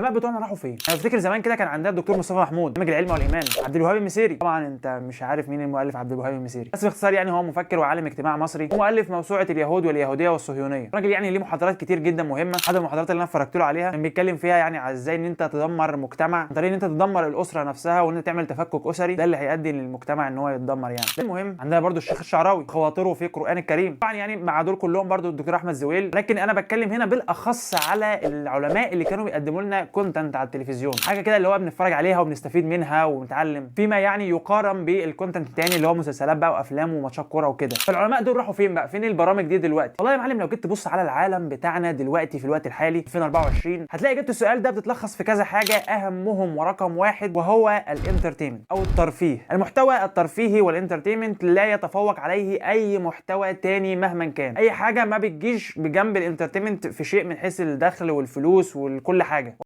العلماء بتوعنا راحوا فين؟ انا افتكر زمان كده كان عندنا الدكتور مصطفى محمود، برنامج العلم والايمان، عبد الوهاب المسيري. طبعا انت مش عارف مين المؤلف عبد الوهاب المسيري، بس باختصار يعني هو مفكر وعالم اجتماع مصري ومؤلف موسوعة اليهود واليهودية والصهيونيه. راجل يعني ليه محاضرات كتير جدا مهمه. احد المحاضرات اللي انا اتفرجت له عليها كان بيتكلم فيها يعني على ازاي ان انت تدمر مجتمع عن طريق ان انت تدمر الاسرة نفسها، وان انت تعمل تفكك اسري، ده اللي هيؤدي للمجتمع ان هو يتدمر يعني. المهم عندنا برضو الشيخ الشعراوي، خواطره في القران الكريم. طبعا يعني مع دول كلهم برضو الدكتور احمد زويل، لكن انا بتكلم هنا بالاخص على العلماء اللي كانوا بيقدموا لنا content على التلفزيون، حاجة كده اللي هو بنتفرج عليها وبنستفيد منها ونتعلم، فيما يعني يقارن بال content التاني اللي هو مسلسلات بقى وافلام وماتشات كورة وكده. فالعلماء دول راحوا فين بقى؟ فين البرامج دي دلوقتي؟ والله يا معلم لو جيت تبص على العالم بتاعنا دلوقتي في الوقت الحالي 2024، هتلاقي اجابه السؤال ده بتتلخص في كذا حاجه، اهمهم ورقم واحد وهو ال entertainment او الترفيه. المحتوى الترفيهي وال entertainment لا يتفوق عليه اي محتوى تاني مهما كان. اي حاجة ما بتجيش بجنب ال entertainment في شيء من حيث الدخل والفلوس وكل حاجه.